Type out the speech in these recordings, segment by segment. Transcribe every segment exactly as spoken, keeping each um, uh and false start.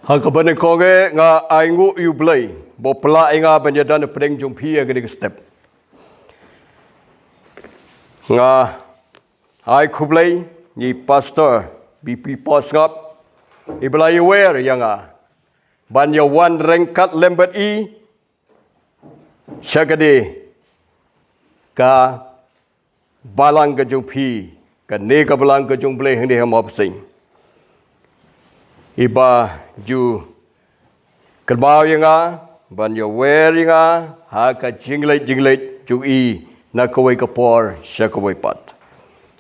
Ha kaba nyngkong eh nga ainguh ïa u Blei ba u pynlah ïa nga ban ïadon hapdeng jong phi ha kane ka step. Nga ai khublei ïa i Pastor B P Paul Sngap iba la ïawer ïa nga ban ïawan ryngkat lem bad i sha kane ka balang ka jong phi, kane ka balang ka jong u Blei hangne ha Mawbseiñ. Iba ju kynmaw ïa nga ban ïawer ïa nga ha ka jingleit jingleit jong i na kawei ka por sha kawei pat.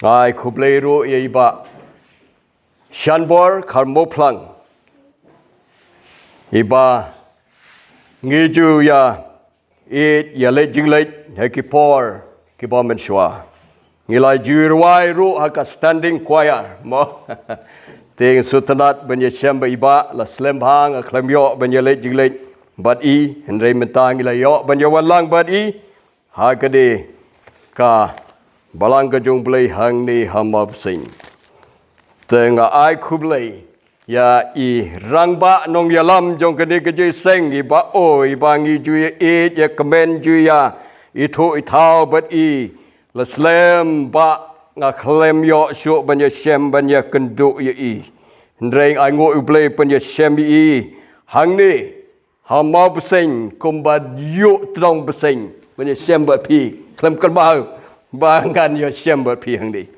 Ai khublei ruh ïa i Bah Shanbor Kharmawphlang, iba ngi ju ïa ïeit ïa leit jingleit ha ki por kiba mynshuwa. Ngi la ju rwai ruh ha ka standing choir mo. Te nga sngewtynnat ban ïashem bad i Bah, la slem bha nga khlem ïoh ban ïa leit jingleit bad i, hynrei mynta ngi la ïoh ban ïawan lang bad i ha kane ka balang ka jong u Blei hangne ha Mawbseiñ. Te nga ai khublei ïa i rangbah nongïalam jong kane ka jingïaseng, i Bah O, iba ngi ju ïa ïeit ïa kmen ju ïa ithuh ithaw bad i. La slem Bah, nga khlem ïoh shuh ban ïashem ban ïakynduh ïa i, hynrei nga ainguh ïa u Blei ban ïashem ïa i hangne ha Mawbseiñ kumba ïuh tnong bseiñ ban ïashem bad phi. Khlem kynmaw ba ngan ïashem bad phi hangne.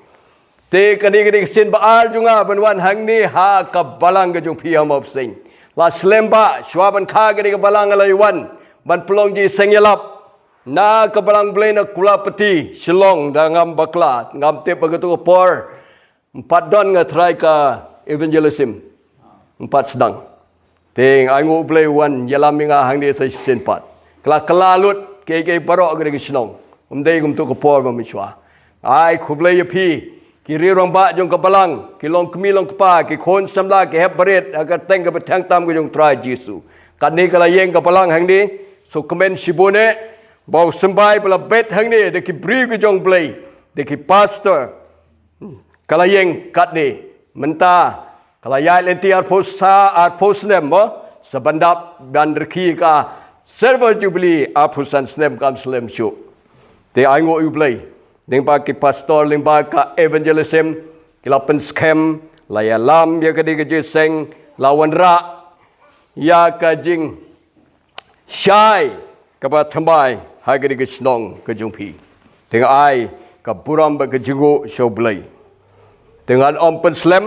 Te kane ka dei ka sien ba ar jong nga ban wan hangne ha ka balang ka jong phi ha Mawbseiñ. La slem Bah, shuwa ban kha kane ka balang nga la ïawan ban pynlong jingïaseng ïalap na ka balang Blei na Kulapati, Shillong, da ngam bakla, ngam tip ba kato ka por ym pat don nga trai ka evangelism, ym pat sdang. Te nga ainguh u Blei u wan ïalam ïa nga hangne sa shisien pat. Ka la kylla lut kiei kiei baroh ha kane ka shnong. Ym dei kumto ka por ba mynshuwa. Ai khublei ïa phi ki riew rangbah jong ka balang, ki longkmie longkpa, ki khun samla, ki hep barit ha ka kyrteng kaba thiang tam ka jong u Trai Jisu. Katne ka la ïeng ka balang hangne, sngewkmen shibun eh ba u symbai ba la bet hangne da ki briew ka jong u Blei, da ki pastor. Ka la ïeng katne, mynta ka la ïaid lynti arphew sa, arphew snem mo, sa ban dap ban rkhie ka Silver Jubilee arphew san snem, kam slem shuh. Te ainguh ïa u Blei, lyngba ki pastor, lyngba ka evangelism, ki la pynskhem, la ïalam ïa kane ka jingïaseng, la wanrah ïa ka jing shai kaba thymmai ha kane ka shnong ka jong phi. Te nga ai ka burom bad ka jingïaroh sha u Blei. Te ngan ym pynslem,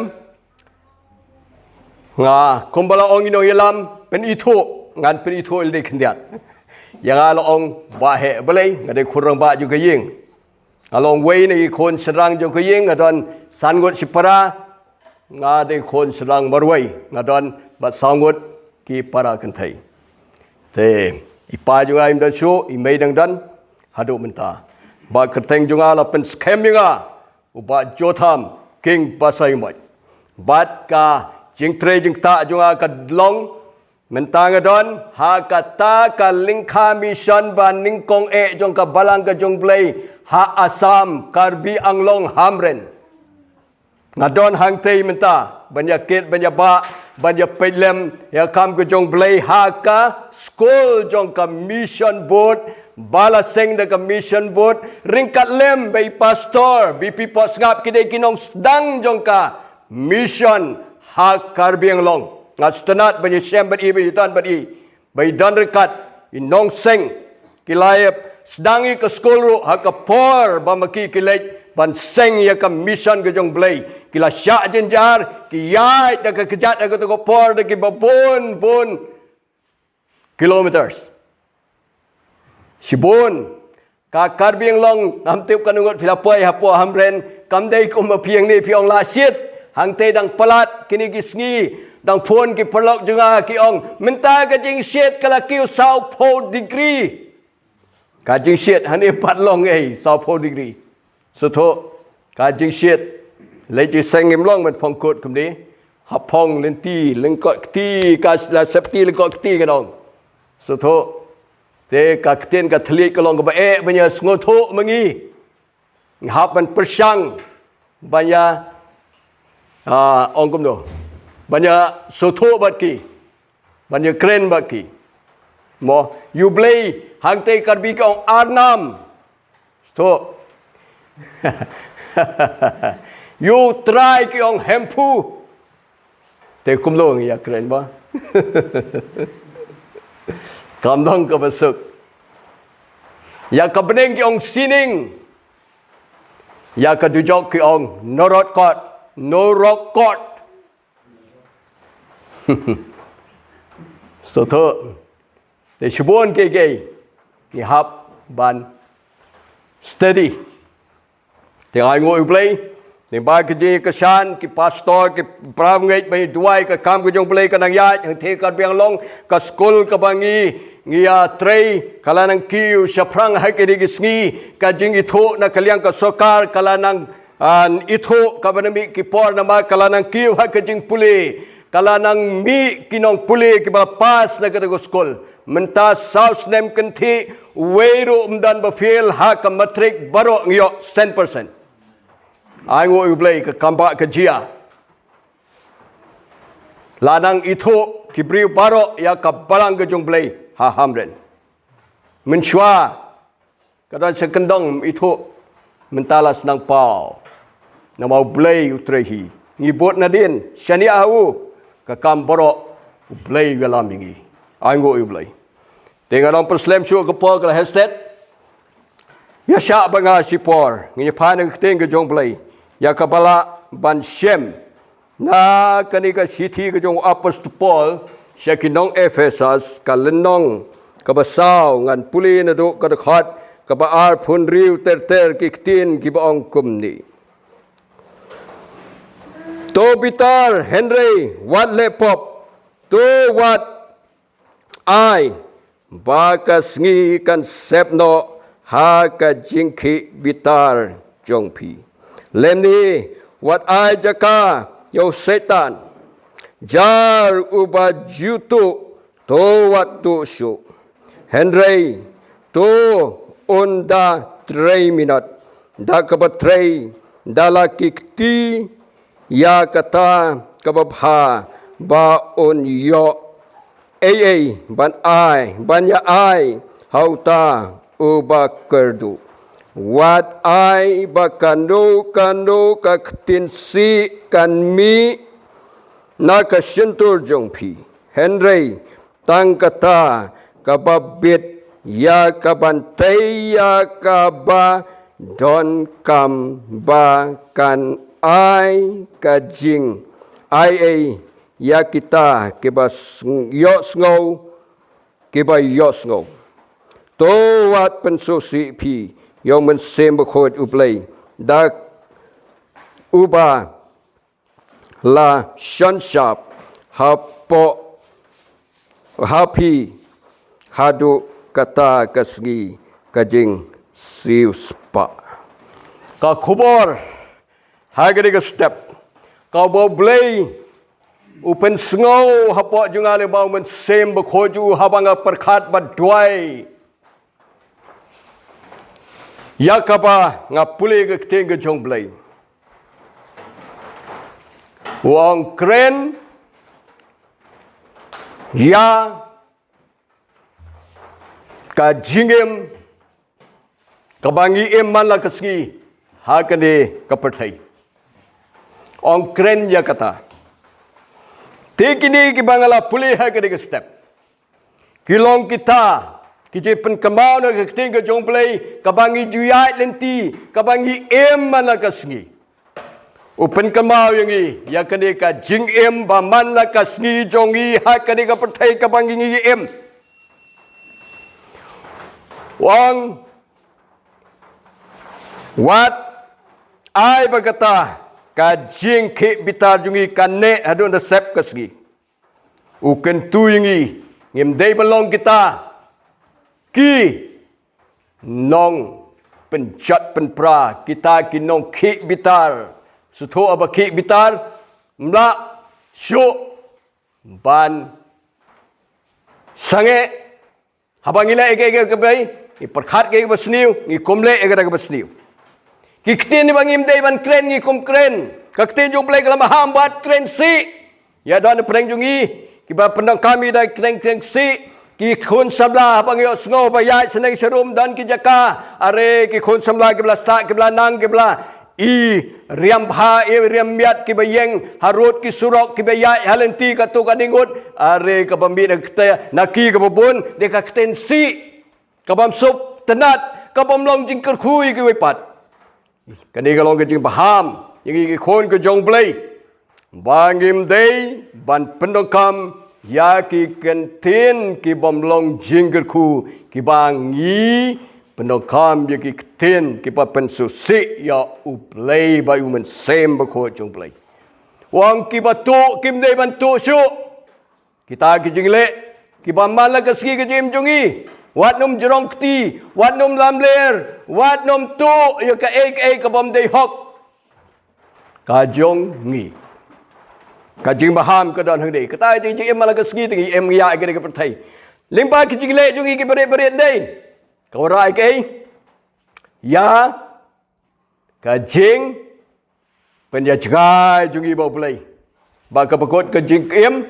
nga kumba la ong i nongïalam, pynithuh, ngan pynithuh lade khyndiat. Ïa nga la ong Bah Heh Blei, nga dei khun rangbah jong ka ïing. Nga long uwei na ki khun shynrang jong ka ïing, nga don san ngut shipara, nga dei khun shynrang marwei, nga don bad saw ngut ki para kynthei. Te i pa jong nga im don shuh, i mei dang don haduh mynta. Bad kyrteng jong nga la pynskhem ïa nga u Bah Jotham King Basaiawmoit. Bad ka jingtrei jingktah jong nga ka long mynta nga don ha kata ka lyngkha mission ba nyngkong eh jong ka balang ka jong u Blei ha Assam, Karbi Anglong, Hamren. Nga don hangtei mynta ban ïakit, ban ïabah, ban ïapeit lem ïa ka kam ka jong u Blei ha ka skul jong ka mission board, ba la seng da ka mission board ryngkat lem bad i pastor B P Paul Sngap, ki dei ki nongsdang jong ka mission ha Karbi Anglong. Nga sngewtynnat ban ïashem bad i, ban ïadon bad i, ba i don ryngkat i nongseng. Ki la ïa sdang ïa ka skul ruh ha ka por ba ma ki ki leit ban seng ïa ka mission ka jong u Blei. Ki la shah jynjar, ki ïaid da ka kjat ha kato ka por da kiba bun bun kilometers. Shibun ka Karbi Anglong, ngam tip katno ngut phi la poi hapoh Hamren, kam dei kumba phi hangne phi ong la shit. Hangtei dang palat kine ki sngi, dang phone ki paralok jong nga ki ong mynta ka jingshit ka la kiew sawphew degree. Ka jingshit hangne pat long ei, sawphew degree. Sngewthuh, ka jingshit. Leit jingïaseng ngim long ban phong kut kumne. Hap phong lynti lyngkot kti, ka la safety lyngkot kti ka dong. Sngewthuh. Te ka ktien ka thylliej ka long kaba eh ban ïa sngewthuh ma ngi. Nga hap ban pyrshang ban ïa, ah, ong kumno, ban ïa sngewthuh bad ki. ban ïakren bad ki. Mo, ïa U Blei, hangtei Karbi ki ong arnam. Sngewthuh. Ïa U Trai ki ong hemphu. Te kumno ngi ïakren ba. Kam don kaba suk. Ïa ka bneng ki ong sining. Ïa ka dujok ki ong norok kot. Norok kot. Sngewthuh. Te shibun kiei kiei ngi hap ban study. Te ai nguh ïa U Blei. Te ba ka jingkyrshan ki pastor ki para bangeit ba ngi duwai ka kam ka jong U Blei ka nang ïaid hangtei Karbi Anglong, ka skul kaba ngi ngi ïa trei ka la nang kiew shaphrang ha kine ki sngi, ka jingithuh na ka liang ka sorkar ka la nang An ithuh kaba na mih ki por namar ka la nang kiew ha ka jingpule. Ka la nang mih ki nongpule kiba pass na kata ka skul. Mynta saw snem kynthih, uwei ruh um don ba fail ha ka matrik, baroh ngi ïoh cent percent. Ai nguh ïa U Blei ka kam ba ka jia. La nang ithuh ki briew baroh ïa ka balang ka jong U Blei ha Hamren. Mynshuwa ka don sa kyndong ithuh, mynta la sdang paw. Namar U Blei u trei hi. Ngi bud nadien, shaniah ha u, ka kam baroh U Blei u ïalam ïa ngi. Ai nguh ïa U Blei. Te nga dang pynslem shuh ka por ka la hestet. Ïa shah ba nga shipor, ngi ïa pan ka ktien ka jong U Blei. Ïa kaba lah ban shem. Na kane ka shithi ka jong u Apostol Paul sha ki nong Ephesus, ka lynnong kaba saw, ngan pule naduh ka dkhot kaba arphew hynriew ter ter, ki ktien kiba ong kumne. To bitar hynrei wat leh pop, to wat ai ba ka sngi kan sep noh ha ka jingkhih bitar jong phi. Lymne wat ai jaka ïa u Soitan, jar uba ju tuh, to wat tuh shuh. Hynrei to un da trei minot da kaba trei da la kti ïa kata kaba bha ba un ïoh ei ei ban ai, ban ïa ai ha uta uba kyrduh. Wat ai ba kano kano ka ktien sih kan mih na ka shyntur jong phi. Hynrei tang kata kaba bit ïa ka ban tei ïa kaba donkam ba kan ai ka jing ai ei ïa kita kiba sng-, ïohsngew, kiba ïohsngew. To wat pynsngewsih phi ïa u Mynsiem Bakhuid U Blei da uba la shon shap hapoh ha phi haduh kata ka sngi ka jingsiewspah. Ka khubor ha kane ka step kaba U Blei u pynsngew hapoh jong nga lyngba u Mynsiem Bakhuid jong u haba nga pyrkhat bad duwai ïa kaba nga pule ka ktien ka jong U Blei. U ong kren ïa ka jingim kaba ngi im man la ka sngi ha kane ka pyrthei. Ong kren ïa kata. Te kine kiba nga la pule ha kane ka step ki long kita ki jingpynkynmaw na ka ktien ka jong U Blei kaba ngi ju ïaid lynti, kaba ngi im man la ka sngi. U pynkynmaw ïa ngi ïa kane ka jingim ba man la ka sngi jong ngi ha kane ka pyrthei kaba ngi ngi im. U ong wat ai ba kata ka jingkhih bitar jong ngi kan neh haduh da sep ka sngi. U kyntu ïa ngi ngim dei ban long kita ki nongpynjot pynpra, kita ki nongkhih bitar. Sngewthuh ba khih bitar, ym lah shuh ban sangeh. Haba ngi leh ïa kaei kaei kaba ngi pyrkhat, kaei kaba sniew ngi kum leh, ïa kata kaba sniew. Ki ktien ba ngim dei ban kren ngi kum kren. Ka ktien jong U Blei ka la maham bad kren sih. Ïa don na pdeng jong ngi Kiba pyndonkam ïa da ki ktien ksih, ki khun samla haba ngi ïohsngew ba ïaid sha neng sha rum don ki jaka. Are ki khun samla kiba la stad, kiba la nang, kiba la i riam bha, i riam miat, kiba ïeng harud ki surok, kiba ïaid ha lynti katto katne ngut. Are kaba mih na ka ktien, na ki kaba bun, dei ka ktien sih. Kabym sngewtynnat, kabym long jingkyrkhu ïa kiwei pat. Kane ka long ka jingbaham ïa ngi ki khun ka jong U Blei, ba ngim dei ban pyndonkam ïa ki ktien kibym long jingkyrkhu, kiba ngi pyndonkam ïa ki ktien kiba pynsngewsih ïa U Blei bad U Mynsiem Bakhuid jong U Blei. U ong kiba tuh kim dei ban tuh shuh. Kita ki jingleh kiba man la ka sngi ka jingim jong ngi, wat nym jrong kti, wat nym lamler, wat nym tuh ïa kaei kaei kabym dei hok ka jong ngi. Ka jingbaham ka don hangne. Kita ki jingim man la ka sngi te ngi im ïa ka pyrthei. Lyngba ki jingleh jong ngi kiba rit ba rit dei, ka wanrah ïa kaei? Ïa ka jingpynïajngai jong ngi bad U Blei. Ba ka bakut ka jingim,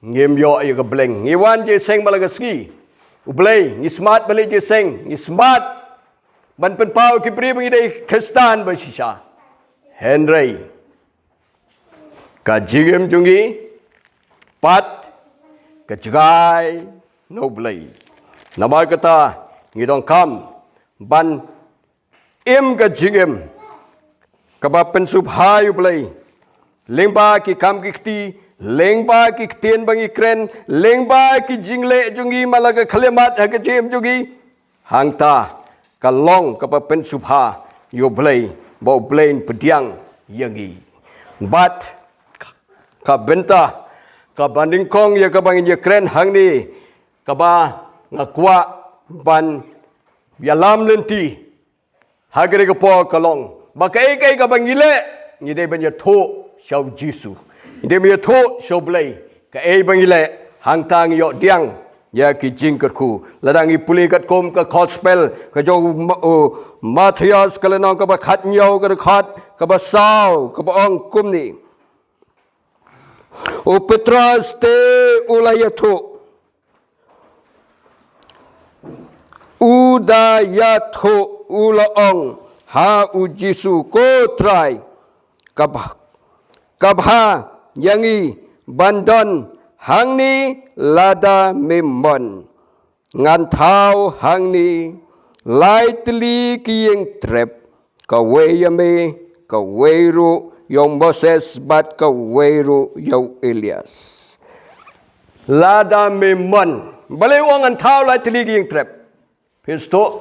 ngim ïoh ïa ka bneng. Ngi wan jingïaseng man la ka sngi. U Blei, ngi smat ban leit jingïaseng, ngi smat ban pynpaw ki briew ba ngi dei Khristan ba shisha. Hynrei ka jingim jong ngi pat ka jngai na U Blei. Namar kata ngi donkam ban im ka jingim kaba pynsngewbha ïa U Blei lyngba ki kam ki kti, lyngba ki ktien ba ngi kren, lyngba ki jingleh jong ngi man la ka khyllipmat ha ka jingim jong ngi. Hangta ka long kaba pynsngewbha ïa U Blei, ba U Blei un pdiang ïa ngi. Bad ka bynta kaba nyngkong ïa kaba ngin ïakren hangne, kaba nga kwah ban ïalam lynti ha kane ka por ka long ba kaei kaei kaba ngi leh, ngi dei ban ïathuh sha U Jisu, ngi dei ban ïathuh sha U Blei. Kaei ba ngi leh, hangta ngi ïoh pdiang ïa ki jingkyrkhu. Lada ngi pule katkum ka Gospel ka jong u Ma-, u Mathaios, ka lynnong kaba khathynñiew, ka dkhot kaba saw, kaba ong kumne: U Petros te u la ïathuh, u da ïathuh, u la ong ha U Jisu: Ko Trai, ka bha, ka bha ïa ngi ban don hangne lada mem mon. Ngan thaw hangne lai tylli ki ïing trep, kawei ïa me, kawei ruh ïa u Moses bad kawei ruh ïa u Elias. Lada mem mon. Balei u ong ngan thaw lai tylli ki ïing trep? Phi sngewthuh,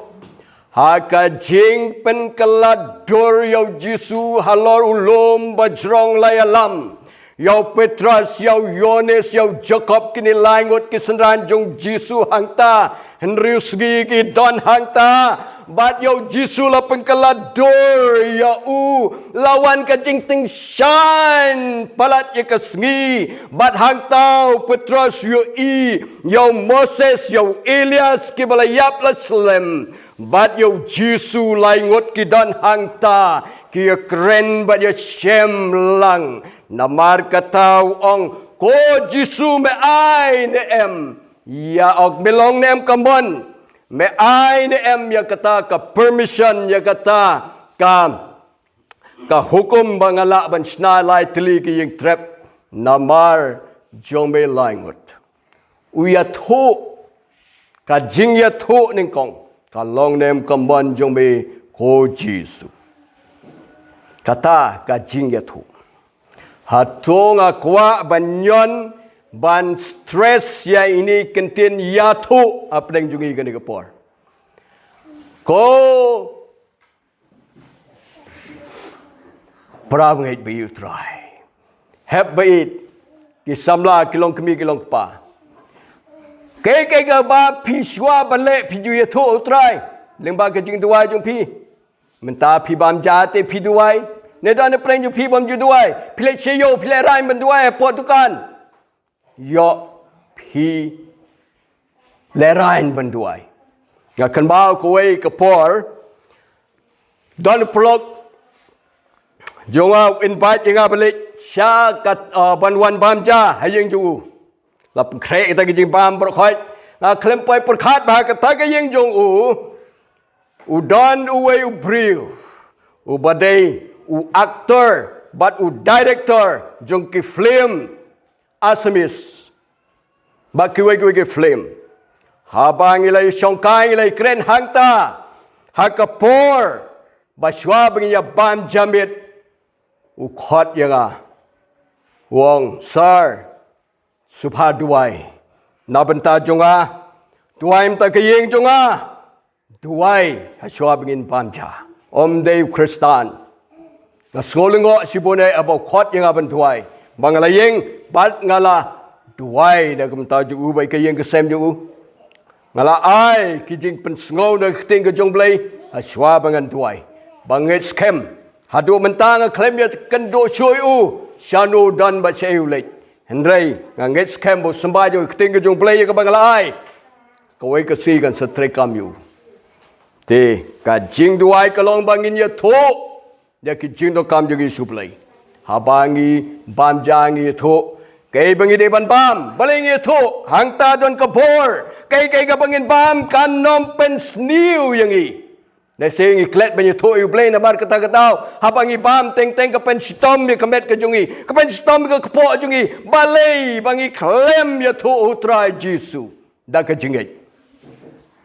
ha ka jingpynkylla dur ïa U Jisu halor u lum bajrong la ïalam ïa u Petros, ïa u Ïoannis, ïa u Jakob, kine lai ngut ki synran jong U Jisu hangta. Hynriew sngi ki don hangta bad ïa U Jisu la pynkylla dur ïa u. La wan ka jingtyngshaiñ palat ïa ka sngi, bad hangta u Petros u ïohi ïa u Moses, ïa u Elias kiba la ïap la slem. Bad ïa U Jisu, lai ngut ki don hangta, ki ïakren bad ïashem lang. Namar kata u ong, Ko Jisu, me ai ne em ïa, ong, me long ne em ka mon, me ai ne em ïa kata ka permission, ïa kata ka, ka hukum ba nga lah ban shna lai tylli ki ïing trep namar jong me lai ngut? U ïathuh, ka jingïathuh nyngkong, ka long ne em ka mon jong me, Ko Jisu? Kata ka jingïathuh. Hato nga kwah ban ñion, ban stress ïa ine i kyntien ïathuh hapdeng jong ngi kane ka por? Ko para bangeit ba ïeit U Trai, hep ba ïeit, ki samla, ki longkmie, ki longkpa, kaei kaei kaba phi shuwa ban leh phi ju ïathuh ha U Trai lyngba ka jingduwai jong phi. Mynta phi bam ja te phi duwai, ne don napdeng jong phi bym ju duwai? Phi leit sha ïew, phi lehraiñ ban duwai hapoh dukan? Ïoh, phi lehraiñ ban duwai. Nga kynmaw kawei ka por, don u paralok jong nga u invite ïa nga ban leit sha ka, ah, ban wan bam ja ha ïing jong u. La pynkhreh ïa kata ka jingbam baroh khoit. Nga khlem poi pyrkhat ba ha kata ka ïing jong u, u don uwei u briew uba dei u actor bad u director jong ki film Assamese bad kiwei kiwei ki film. Haba ngi la ïashongkai, ngi la ïakren hangta ha ka por ba shuwa ba ngin ïa bam jamit, u khot ïa nga, u ong, "Sir, sngewbha duwai na bynta jong nga, duwai mynta ka ïing jong nga, duwai ha shuwa ba ngin bam ja." Ym dei u Khristan. Nga sngew lyngngoh shibun eh haba u khot ïa nga ban duwai. Ba nga la ïeng bad nga la duwai na ka bynta jong u bad ka ïing ka sem jong u. Nga la ai ki jingpynsngew na ka ktien ka jong U Blei ha shuwa ba ngan duwai. Ba ngeit skhem, haduh mynta nga khlem ïakynduh shuh ïa u shano u don bad shaei u leit. Hynrei nga ngeit skhem ba u symbai jong ka ktien ka jong U Blei ïa kaba nga la ai, kawei ka sngi kan sa treikam ïa u. Te ka jingduwai ka long ba ngin ïathuh ïa ki jingdonkam jong ngi sha U Blei. Haba ngi bam ja ngi ïathuh kaei ba ngi dei ban bam. Balei ngi ïathuh? Hangta don ka bor. Kaei kaei kaba ngin bam kan ym pynsniew ïa ngi. Lehse ngi klet ban ïathuh ïa U Blei namar kata ka daw haba ngi bam teng teng ka pynshitom ïa ka met ka jong ngi, ka pynshitom ïa ka kpoh jong ngi. Balei ba ngi khlem ïathuh U Trai Jisu da ka jingngeit?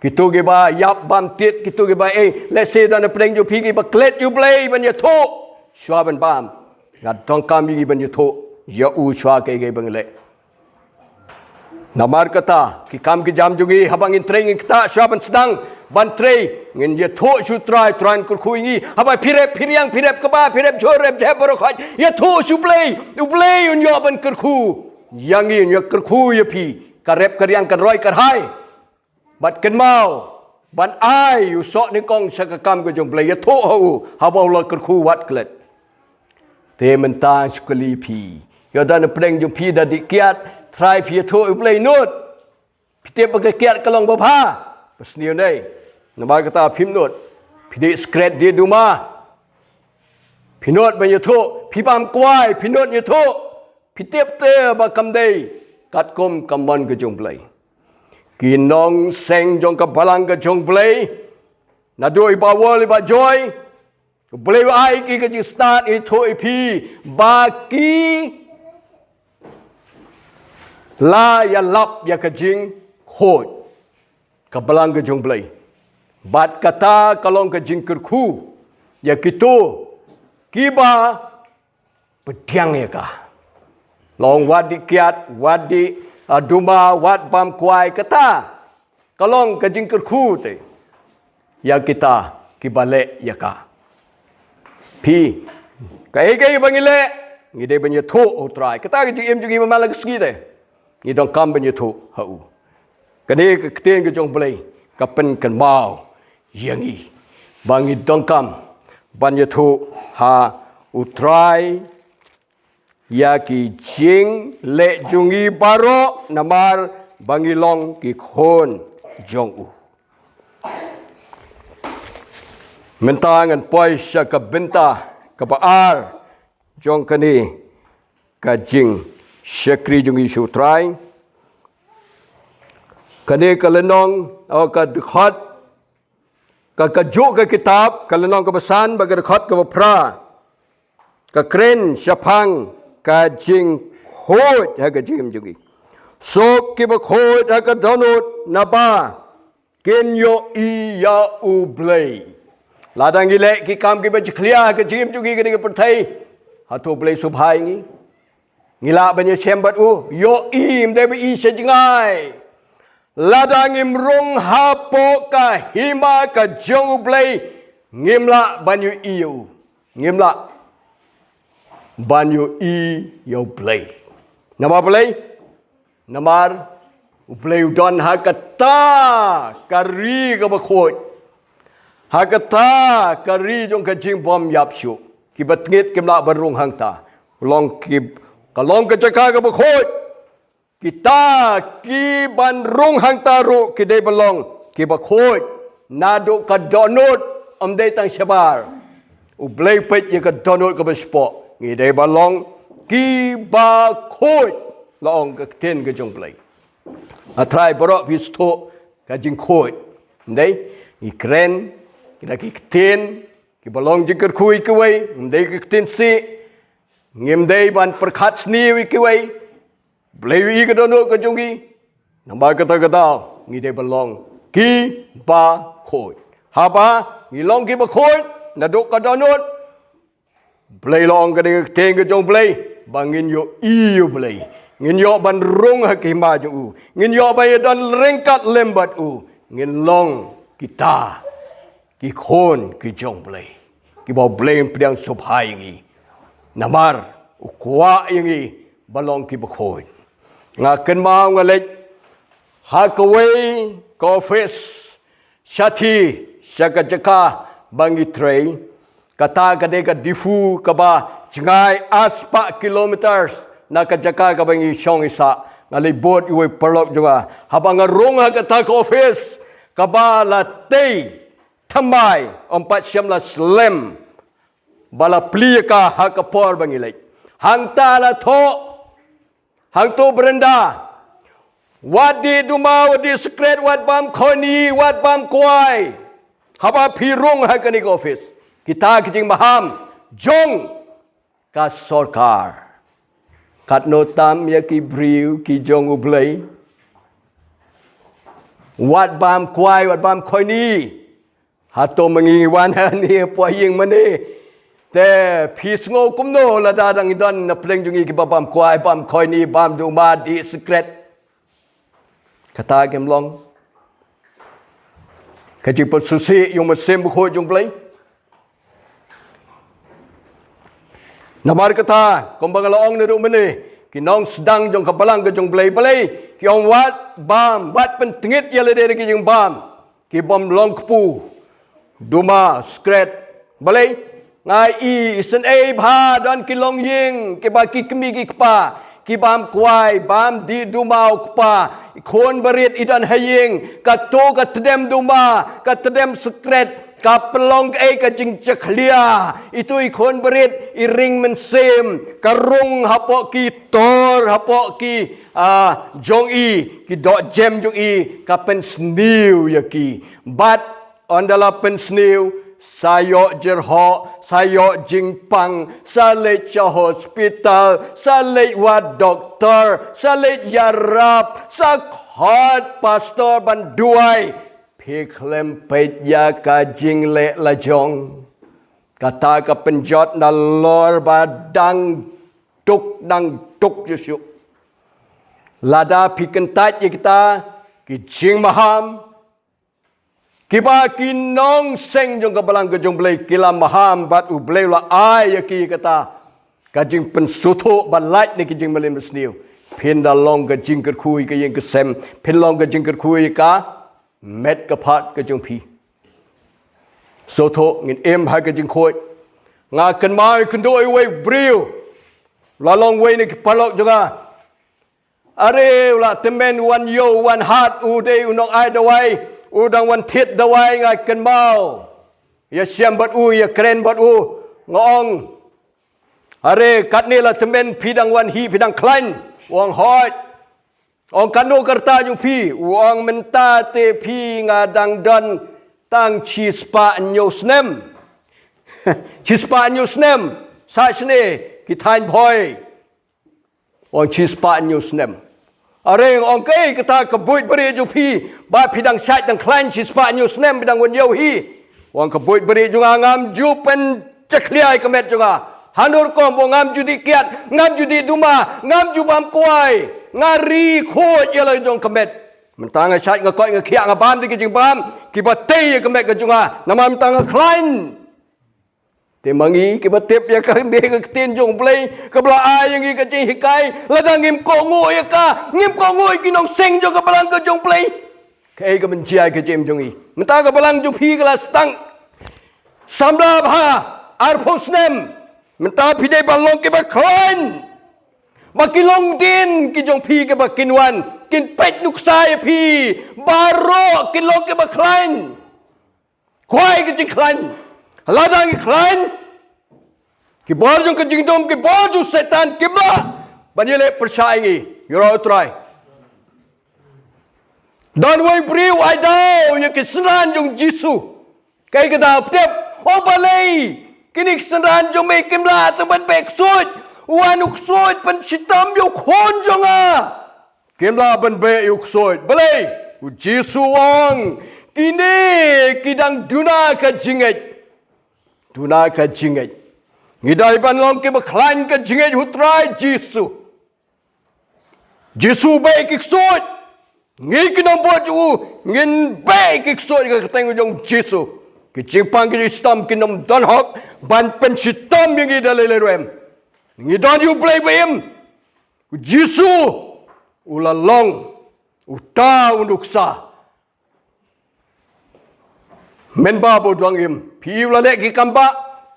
Kito kiba ïap bam tied, kito kiba, eh, lehse don na pdeng jong phi kiba klet ïa U Blei ban ïathuh shuwa ban bam. Nga donkam ïa ngi ban ïathuh ïa u shuwa kaei kaei ba ngi leh. Namar kata ki kam ki jam jong ngi haba ngin trei ngin ktah shuwa ban sdang ban trei, ngin ïathuh sha U Trai, U Trai un kyrkhu ïa ngi. Haba phi rep phi riang, phi rep kba, phi rep jhur rep jhep baroh khoit, ïathuh sha U Blei. U Blei un ïoh ban kyrkhu ïa ngi, un ïoh kyrkhu ïa phi. Ka rep ka riang, ka roi ka rhai. Bad kynmaw ban ai u soh nyngkong sha ka kam ka jong U Blei, ïathuh ha u haba u la kyrkhu wat klet. Te mynta shu kylli phi, ïoh don na pdeng jong phi da dih kiad, trai phi ïathuh ïa U Blei nud? Phi tip ba ka kiad ka long babha? Ba sniew ne? Namar kata phim nud. Phi dih skret dih duma, phi nud ban ïathuh. Phi bam kwai, phi nud ïathuh. Phi tip te ba kam dei katkum ka mon ka jong U Blei. Ki nongseng jong ka balang ka jong U Blei, naduh i Bah Wol i Bah Joy, U Blei u ai ki ka jingstad ïathuh ïa phi ba ki la ïalap ïa ka jingkhuid ka balang ka jong U Blei. Bad kata ka long ka jingkyrkhu ïa kito kiba pdiang ïa ka. Long wat dih kiad, wat dih, ah, duma, wat bam kwai, kata ka long ka jingkyrkhu te ïa kita kiba leh ïa ka. Phi, kaei kaei ba ngi leh, ngi dei ban ïathuh ha U Trai. Kata ka jingim jong ngi ba man la ka sngi te, ngi donkam ban ïathuh ha u. Kane ka ktien ka jong U Blei ka pynkynmaw ïa ngi ba ngi donkam ban ïathuh ha U Trai ïa ki jingleh jong ngi baroh namar ba ngi long ki khun jong u. Mynta ngan poi sha ka bynta kaba ar jong kane ka jingshakri jong ngi sha U Trai. Kane ka lynnong, oh, ka dkhot, ka, kajuh ka kitab, ka lynnong kaba san bad ka dkhot kaba phra, ka kren shaphang ka jingkhuid ha ka jingim jong ngi. Suk kiba khuid ha ka dohnud naba kin ïohi ïa U Blei. Lada ngi leh ki kam kiba jakhlia ha ka jingim jong ngi ha kane ka pyrthei, hato U Blei u sngewbha ïa ngi? Ngi lah ban ïashem bad u? Ïohi, ym dei ba i sha jngai. Lada ngim rung hapoh ka hima ka jong U Blei, ngim lah ban ïohi ïa u. Ngim lah ban ïohi ïa U Blei. Namar balei? Namar U Blei u don ha kata ka ri kaba khuid, ha kata ka ri jong ka jingbym ïap shuh. Kiba tngit kim lah ban rung hangta. Long ki, ka long ka jaka kaba khuid. Kita ki ban rung hangta ruh ki dei ban long kiba khuid. Naduh ka dohnud, ym dei tang shabar. U Blei u peit ïa ka dohnud kaba shapoh. Ngi dei ban long kiba khuid. la ong ka ktien ka jong U Blei. Nga trai baroh phi sngewthuh ka jingkhuid. Ym dei, ngi kren, ki da ki ktien, kiba long jingkyrkhu ïa kiwei, ym dei ka ktien sih, ngim dei ban pyrkhat sniew ïa kiwei, Blei u ïohi ka dohnud ka jong ngi, namar kata ka daw, ngi dei ban long kiba khuid. Haba, ngi long kiba khuid, naduh ka dohnud, Blei la ong ka dei ka ktien ka jong U Blei, ba ngin ïohi ïa U Blei. Ngin ïoh ban rung ha ka hima jong u. Ngin ïoh ban ïadon ryngkat lem bad u. Ngin long kita ki khun ki jong U Blei. Kiba U Blei u pdiang sngewbha ïa ngi. Namar u kwah ïa ngi ban long kiba khuid. Nga kynmaw nga leit ha kawei ka office, shathie sha ka jaka ba ngi trei. Kata ka dei ka Diphu kaba jngai arspah kilometers na ka jaka kaba ngi shong sah. Nga leit bud ïa uwei u paralok jong nga. Haba nga rung ha kata ka office, kaba la tei thymmai, ym pat shym la slem ba la plie ïa ka ha ka por ba ngi leit. Hangta la thoh, hangto u baranda, wat dih duma, wat dih sikret, wat bam khoini, wat bam kwai. Haba phi rung ha kane ka office, kita ki jingmaham jong ka sorkar. Katno tam ïa ki briew ki jong U Blei? Wat bam kwai, wat bam khoini. Hato ma ngi wan hangne hapoh ïing mane, te phi sngew kumno lada dang don na pdeng jong ngi kiba bam kwai, bam khoini, bam duma, dih sikret? Kata kim long ka jingpynsngewsih ïa u Mynsiem Bakhuid jong U Blei? Namar kata, kumba nga la ong naduh mynne, ki nongsdang jong ka Balang ka jong U Blei, balei ki ong wat bam, wat pyntngit ïa lade da ki jingbam, ki bym long kpu, duma, sikret. Balei? Nga i, isynei bha, don ki longïing kiba ki kmie ki kpa ki bam kwai, bam dih duma u kpa. I khun barit i don ha ïing, kato ka tdem duma, ka tdem sikret, ka pynlong kaei, ka jingjakhlia. Itu i khun barit i ring mynsiem, ka rung hapoh ki tor, hapoh ki, ah, jong i, ki dohjem jong i, ka pynsniew ïa ki. Bad ynda la pynsniew, sa ïoh jyrhoh, sa ïoh jingpang, sa leit sha hospital, sa leit wad doktor, sa leit ïarap, sa khot pastor ban duwai. Phi khlem peit ïa ka jingleh lajong. Kata ka pynjot nalor ba dang duk, dang duk shuh shuh. Lada phi kyntait ïa kita ki jingmaham, kiba ki nongseng jong ka Balang ka jong U Blei ki la maham bad U Blei u la ai ïa ki kata ka jingpynsngewthuh ba lait na ki jingmlien mynsniew, phin da long ka jingkyrkhu ïa ka ïing ka sem, phin long ka jingkyrkhu ïa ka met ka phad ka jong phi. Sngewthuh, ngin im ha ka jingkhuid. Nga kynmaw ïakynduh ïa uwei u briew, la long uwei na ki paralok jong nga. Are u la tymmen, wan ïew wan hat, u dei u nongai dawai, u dang wan thied dawai. Nga kynmaw, ïashem bad u, ïakren bad u. Nga ong, are katne la tymmen, phi dang wan hi, phi dang khlaiñ? U ong hooid. Ong katno ka rta jong phi? U ong mynta te phi nga dang don tang shispah hynñiew snem. Shispah hynñiew snem, sah shane ki thaiñ Bhoi. Ong shispah hynñiew snem. Are ong kaei kata ka buit barieh jong phi ba phi dang shait dang khlaiñ shispah hynñiew snem, phi dang wan ïew hi? Ong ka buit barieh jong nga, ngam ju pynjakhlia ïa ka met jong nga. Hano rukom? Ong ngam ju dih kiad, ngam ju dih duma, ngam ju bam kwai. Nga ri khuid ïa la jong ka met. Mynta nga shait nga koit nga khiah nga bam da ki jingbam kiba tei ïa ka met ka jong nga. Namar mynta nga khlaiñ. Te ma ngi kiba tip ïa kane ka ktien jong U Blei kaba la ai ïa ngi ka jinghikai, lada ngim kohnguh ïa ka, ngim kohnguh ïa ki nongseng jong ka Balang ka jong U Blei, kaei ka ban jia ïa ka jingim jong ngi? Mynta ka Balang jong phi ka la sdang samla bha arphew snem. Mynta phi dei ban long kiba khlaiñ, ba ki longdien ki jong phi kiba kin wan kin peit nuksa ïa phi, baroh kin long kiba khlaiñ. Kwah ka jingkhlaiñ. Lada ngi khlaiñ, ki bor jong ka jingdum, ki bor jong Soitan kim lah ban ïaleh pyrshah ïa ngi, ïa u Trai. Don uwei u briew u ai daw ïa ki synran jong u Jisu. Kaei kata u tip? O balei kine ki synran jong me kim lah tang ban beh ksuid? U wan u ksuid pynshitom ïa u khun jong nga. Kim lah ban beh ïa u ksuid. Balei? U Jisu u ong, kine ki dang duna ka jingngeit. Duna ka jingngeit. Ngi dei ban long kiba khlaiñ ka jingngeit u Trai Jisu. Jisu beh ki ksuid. Ngi ki nongbud u, ngin beh ki ksuid ha ka kyrteng jong u Jisu. Ki jingpang ki jingshitom kin ym don hok ban pynshitom ïa ngi da lei lei ruh em. Ngi don ïa u Blei ba im. U Jisu u la long uta u nuksa. Mynba ba u dang im, phi u la leh ki kam bah,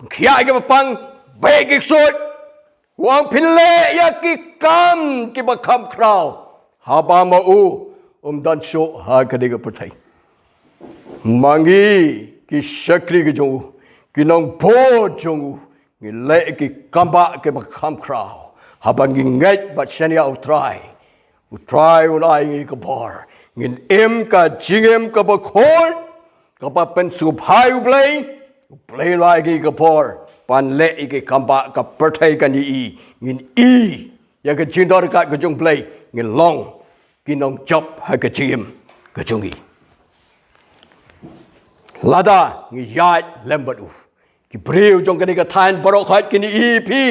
khiah kiba pang, beh ki ksuid. U ong phin leh ïa ki kam kiba kham khraw haba ma u um don shuh ha kane ka pyrthei. Ma ngi ki shakri ki jong u, ki nongbud jong u, ngi leh ki kam bah kiba kham khraw haba ngi ngeit bad shaniah u Trai. U Trai un ai ngi ka bor. Ngin im ka jingim kaba khuid, kaba pynsngewbha ïa u Blei. U Blei un ai ngi ka bor ban leh ïa ki kam bah, ka pyrthei kan ïohi. Ngin i ïa ka jingdon ryngkat ka jong u Blei, ngin long ki nongjop ha ka jingim ka jong ngi. Lada ngi ïaid lem bad u. Ki briew jong kane ka thaiñ baroh khoit kin ïohi phi,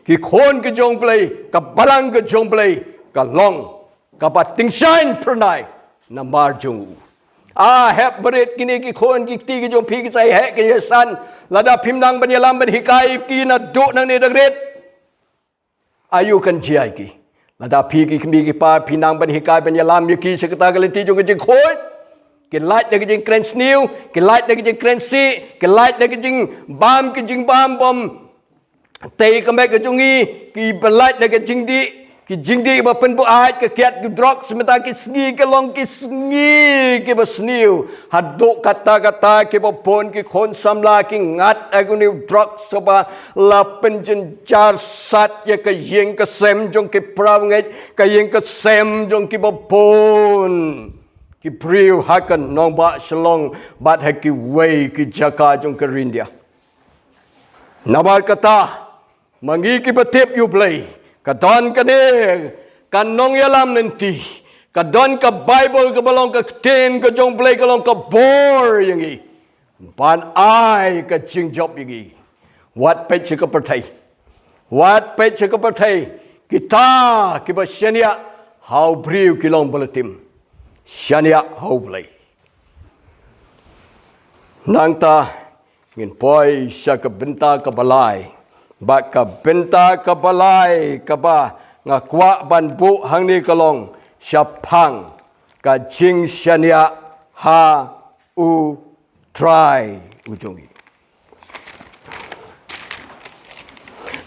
ki khun ki jong u Blei, ka balang ka jong u Blei ka long kaba tyngshaiñ phyrnai namar jong u. A hep barit kine ki khun ki kti ki jong phi ki sa ïaid ki ïasan, lada phim nang ban ïalam ban hikai ki naduh nangne dang rit. Aïu kan jia ïa ki? Lada phi ki kmie ki kpa phi nang ban hikai ban ïalam ïa ki sha kata ka lynti jong ka jingkhuid, ki lait da ka jingkren sniew, ki lait da ka jingkren sih, ki lait da ka jingbam, ka jingbam bym tei ka met ka jong ngi, kiba lait da ka jingdih, ki jingdih ba pynbuaid, ka kiad ki drugs, mynta ki sngi ka long ki sngi kiba sniew. Haduh katta katta kiba bun ki khun samla ki ngat ha kine ki drugs, saba la pynjynjar sat ïa ka ïing ka sem jong ki para bangeit, ka ïing ka sem jong kiba bun ki briew ha ka nongbah Shillong bad ha kiwei ki jaka jong ka India. Namar kata, ma ngi kiba tip ïa u Blei, ka don kane ka nongïalam lynti, ka don ka Baibl kaba long ka ktien ka jong u Blei, ka long ka bor ïa ngi ban ai ka jingjop ïa ngi. Wat peit sha ka pyrthei. Wat peit sha ka pyrthei. Kita kiba shaniah ha u briew ki long ba la tim. Shaniah ha u Blei. Nangta ngin poi sha ka bynta kaba lai. Bad ka bynta kaba lai kaba nga kwah ban buh hangne ka long shaphang ka jingshaniah ha u Trai u jong ngi.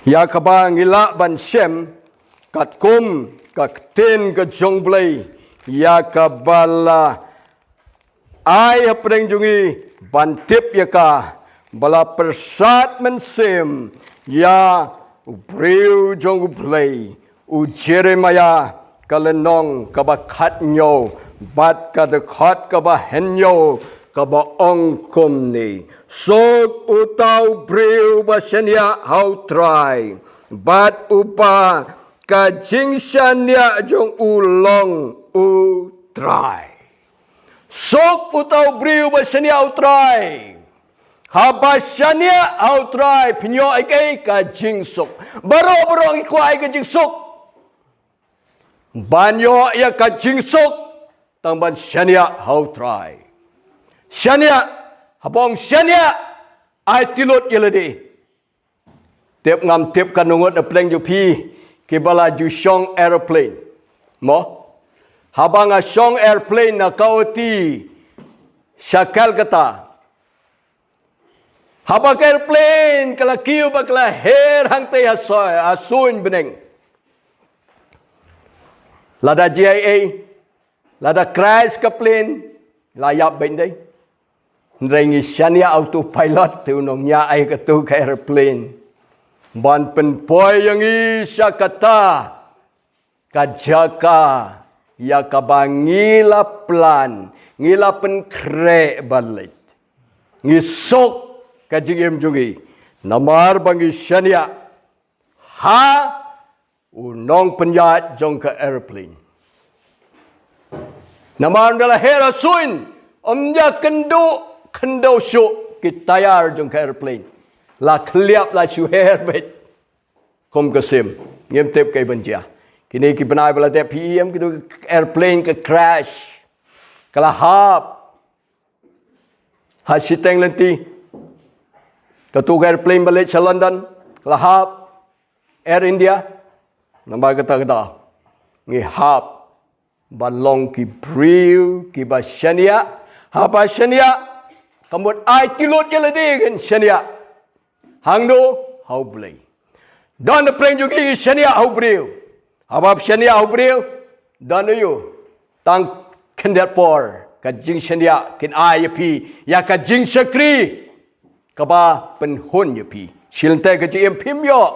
Ïa kaba ngi lah ban shem katkum ka ktien ka jong u Blei, ïa kaba la ai hapdeng jong ngi ban tip ïa ka, ba la pyrsad mynsiem ïa u briew jong u Blei, u Jeremaïah, ka lynnong kaba khathynñiew bad ka dkhot kaba hynñiew, kaba ong kumne: Suk uta u briew ba shaniah ha u Trai, bad uba ka jingshaniah jong u long u Trai. Suk uta u briew ba shaniah ha u Trai. Haba shaniah ha u Trai, pynïoh ïa ka jingsuk. Baroh baroh ngi kwah ïa ka jingsuk. Ban ïoh ïa ka jingsuk, tang ban shaniah ha u Trai. Shaniah, haba ong shaniah, ai tylli lut ïa lade. Tip ngam tip katno ngut na pdeng jong phi kiba la ju shong aeroplane. Mo? Haba nga shong aeroplane na Guwahati sha Kolkata. Haba ka aeroplane ka la kiew bad ka la her hangtei ha soi, ha suiñ bneng. Lada jia ei ei, lada crash ka plane, la ïap beit dei. Hynrei ngi shaniah ha utu u pilot, te u nongñiah ïa katu ka aeroplane, ban pynpoi ïa ngi sha kata ka jaka ïa kaba ngi la plan, ngi la pynkhreh ba leit. Ngi suk ka jingim jong ngi namar ba ngi shaniah ha u nongpynïaid jong ka aeroplane. Namar ynda la heh la suiñ, ym ïa kynduh khyndew shuh ki tayar jong ka aeroplane. La khylliap la shu her beit. Kum ka sim, ngim tip kaei ban jia. Kine ki bnai ba la dep hi em, kito ki aeroplane ka crash. Ka la hap ha shiteng lynti. Kato ka aeroplane ba leit sha London, ka la hap. Air India, namar kata ka daw ngi hap ban long ki briew kiba shaniah. Haba shaniah, ka mut ai tylli lut ïa lade, ngin shaniah. Hangno? Ha U Blei. Don na pdeng jong ngi shaniah ha u briew. Haba shaniah ha u briew, don aiu? Tang khyndiat por ka jingshaniah kin ai ïa phi ïa ka jingshakri kaba pynhun ïa phi. Shilynter ka jingim phim ïoh.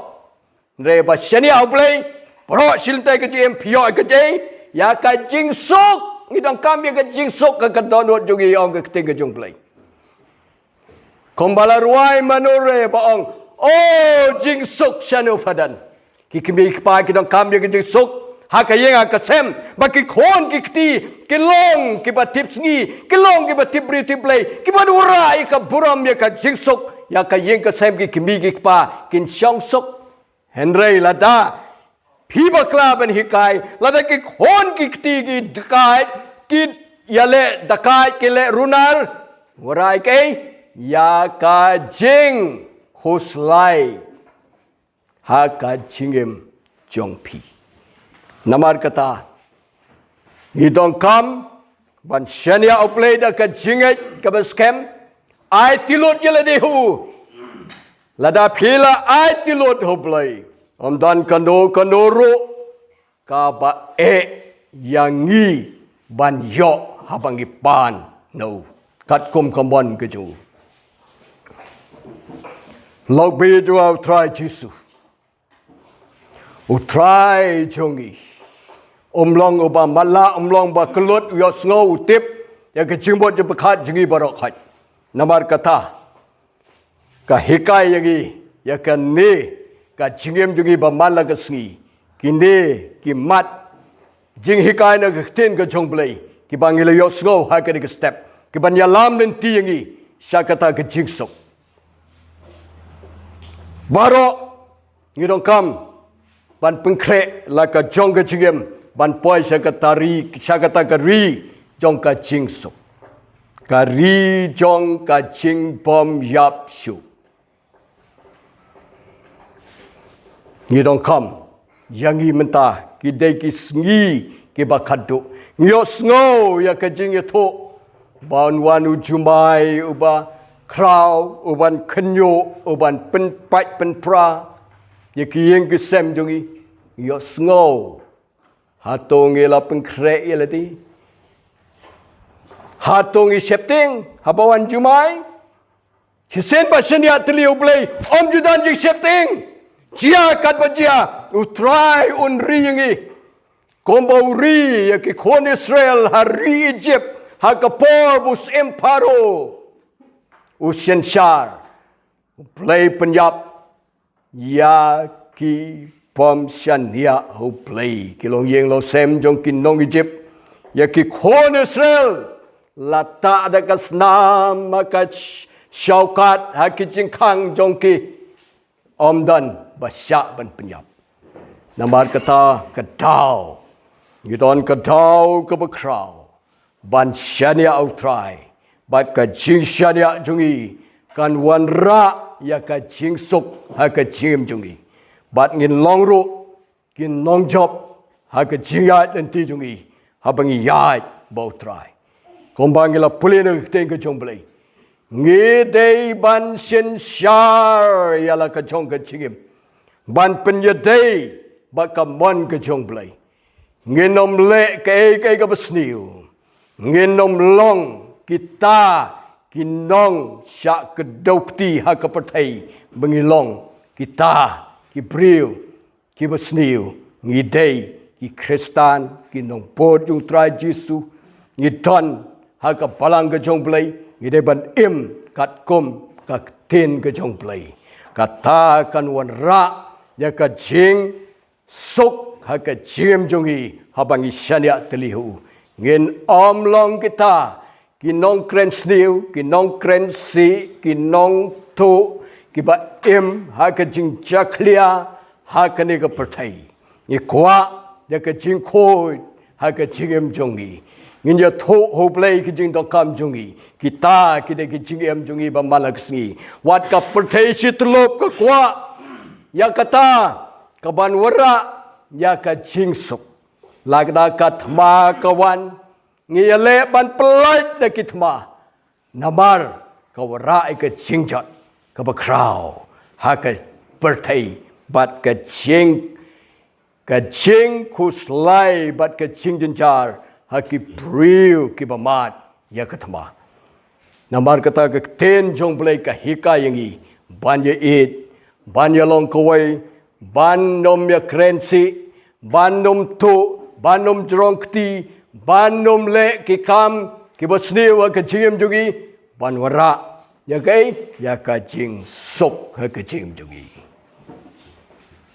Hynrei ba shaniah ha U Blei, baroh shilynter ka jingim phi ïoh ïa ka jing, ïa ka jingsuk. Ngi donkam ïa ka jingsuk ha ka dohnud jong ngi, ong ka ktien ka jong U Blei. Kumba la rwai mano re ba ong, o jingsuk shano pha don. Ki kmie ki kpa ki donkam ïa ka jingsuk ha ka ïing ha ka sem, ba ki khun ki kti ki long kiba tip sngi, ki long kiba tip briew tip Blei, kiba wanrah ïa ka burom ïa ka jingsuk ïa ka ïing ka sem, ki kmie ki kpa kin shong suk. Hynrei lada phi bakla ban hikai, lada ki khun ki kti ki dakaid, ki ïaleh dakaid, ki leh runar, wanrah ïa kaei? Ïa ka jingkhuslai ha ka jingim jong phi. Namar kata, ngi donkam ban shaniah ha U Blei da ka jingngeit kaba skhem. Ai tylli lut ïa lade ha u. Lada phi la ai tylli lut ha U Blei, ym don kano kano ruh kaba eh ïa ngi ban ïoh haba ngi pan na u katkum ka mon ka jong u. Lok baieit jong nga U Trai Jisu, U Trai jong ngi, um long uba matlah, um long uba kyllut, u ïohsngew, u tip ïa ka jingmut jingpyrkhat jong ngi baroh khoit. Namar kata, ka hikai ïa ngi ïa kane ka jingim jong ngi ba man la ka sngi, kine ki mat jinghikai na ka ktien ka jong U Blei kiba ngi la ïohsngew ha kane ka step, kiban ïalam lynti ïa ngi sha kata ka jingsuk. Baroh ngi donkam ban pynkhreh la ka jong ka jingim ban poi sha kata ri, sha kata ka ri jong ka jingsuk, ka ri jong ka jingbym ïap shuh. Ngi donkam ïa ngi mynta, ki dei ki sngi kiba khatduh. Ngi ïohsngew ïa ka jingïathuh ba un wan u jumai uba khraw, uban kynñiuh, uban pynpait pynpra ïa ki ïing ki sem jong ngi. Ngi ïohsngew. Hato ngi la pynkhreh ïa lade? Hato ngi sheptieng haba wan jumai? Shisien ba shaniah tylli ha U Blei, ym ju don jingsheptieng. Jia katba jia, U Trai un ri ïa ngi kumba u ri ïa ki khun Israel ha ri Egypt ha ka por ba u syiem Pharaoh u synshar. U Blei pynïap ïa ki bym shaniah ha U Blei, ki longïing longsem jong ki nong Egypt. Ïa ki khun Israel la tah da ka snam ha ka sh-, shawkat ha ki jingkhang jong ki. Ym don ba shah ban pynïap. Namar kata ka daw, ngi don ka daw kaba khraw ban shaniah ha U Trai, bad ka jingshaniah jong ngi kan wanrah ïa ka jingsuk ha ka jingim jong ngi. Bad ngin long ruh ki nongjop ha ka jingïaid lynti jong ngi haba ngi ïaid bad U Trai. Kumba ngi la pule na ka ktien ka jong U Blei, ngi dei ban synshar ïa la ka jong ka jingim, ban pynïadei bad ka mon ka jong U Blei. Ngin ym leh kaei kaei kaba sniew. Ngin ym long kita ki nong shah kdew kti ha ka pyrthei, ba ngi long kita ki briew kiba sniew. Ngi dei ki Khristan, ki nongbud jong u Trai Jisu, ngi don ha ka balang ka jong u Blei, ngi dei ban im katkum ka ktien ka jong u Blei. Kata kan wanrah ïa ka jingsuk ha ka jingim jong ngi haba ngi shaniah tylli ha u. Ngin ym long kita ki nongkren sniew, ki nongkren sih, ki nongtuh, kiba im ha ka jingjakhlia ha kane ka pyrthei. Ngi kwah ïa ka jingkhuid ha ka jingim jong ngi. Ngin ïathuh ha u Blei ka jingdonkam jong ngi. Kita ki dei ka jingim jong ngi ba man la ka sngi. Wat ka pyrthei shi tyllup ka kwah ïa kata kaban wanrah ïa ka jingsuk. Lada ka thma ka wan, ngi ïaleh ban pyllait na ki thma. Namar ka wanrah ïa ka jingjot kaba khraw ha ka pyrthei bad ka jing, ka jingkhuslai bad ka jingjynjar ha ki briew kiba mad ïa ka thma. Namar kata ka ktien jong u Blei ka hikai ïa ngi ban ïaieit, ban ïalong kawei, ban ym ïakren sih, ban ym tuh, ban ym jrong kti, ban ym leh ki kam kiba sniew ha ka jingim jong ngi, ban wanrah ïa kaei, ïa ka jingsuk ha ka jingim jong ngi.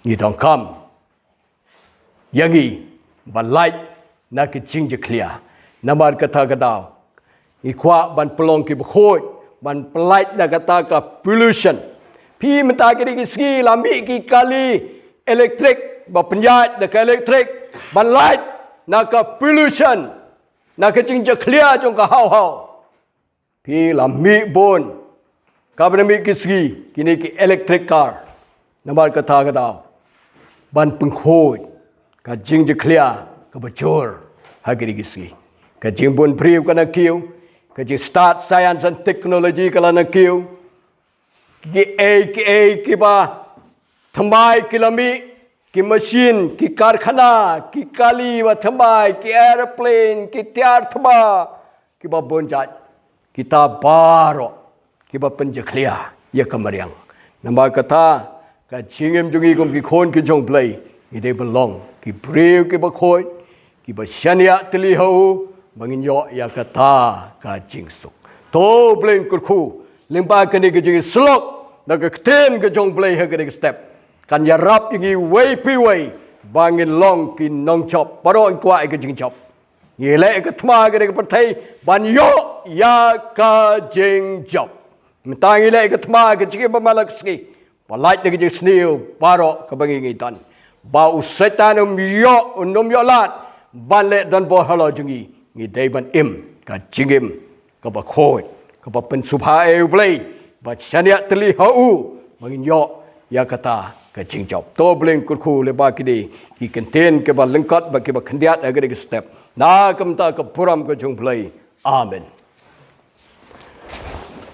Ngi donkam ïa ngi ban lait na ka jingjakhlia. Namar kata ka daw ngi kwah ban pynlong kiba khuid, ban pyllait na kata ka pollution. Phi mynta kine ki sngi la mih ki kali elektrik, ba pynïaid da ka elektrik, ban lait na ka pollution, na ka jingjakhlia jong ka haw haw. Phi la mih bun, kaba na mih ki sngi kine ki electric car. Namar kata ka daw ban pynkhuid ka jingjakhlia kaba jur ha kine ki sngi. Ka jingbun briew ka na kiew, ka jingstad science and technology ka la na kiew. Kiei kiei kiba thymmai ki la mih, ki machine, ki karkhana, ki kali ba thymmai, ki aeroplane, ki tiar thma, kiba bun jait. Kita baroh kiba pynjakhlia ïa ka mariang. Namar kata ka jingim jong ngi kum ki khun ki jong u Blei, ngi dei ban long ki briew kiba khuid, kiba shaniah tylli ha u, ba ngin ïoh ïa kata ka jingsuk. To u Blei un kyrkhu lyngba kane ka jingïasyllok na ka ktien ka jong u Blei ha kane ka step. Kan ïarap ïa ngi wei pa wei ba ngin long ki nongjop. Baroh ngi kwah ïa ka jingjop. Ngi leh ïa ka thma ha kane ka pyrthei ban ïoh ïa ka jingjop. Mynta ngi leh ïa ka thma ha ka jingim ba man la ka sngi. Ba lait na ka jingsniew baroh kaba ngi ngi don. Ba u Soitan um ïoh, un ym ïoh lad ban leh donbor halor jong ngi. Ngi dei ban im ka jingim kaba khuid, kaba pynsngewbha ïa u Blei, ba shaniah tylli ha u, ba ngin ïoh ïa kata ka jingjop. To u Blei un kyrkhu lyngba kine ki kyntien kiba lyngkot bad kiba khyndiat ha kane ka step. Na ka bynta ka burom ka jong u Blei. Amen.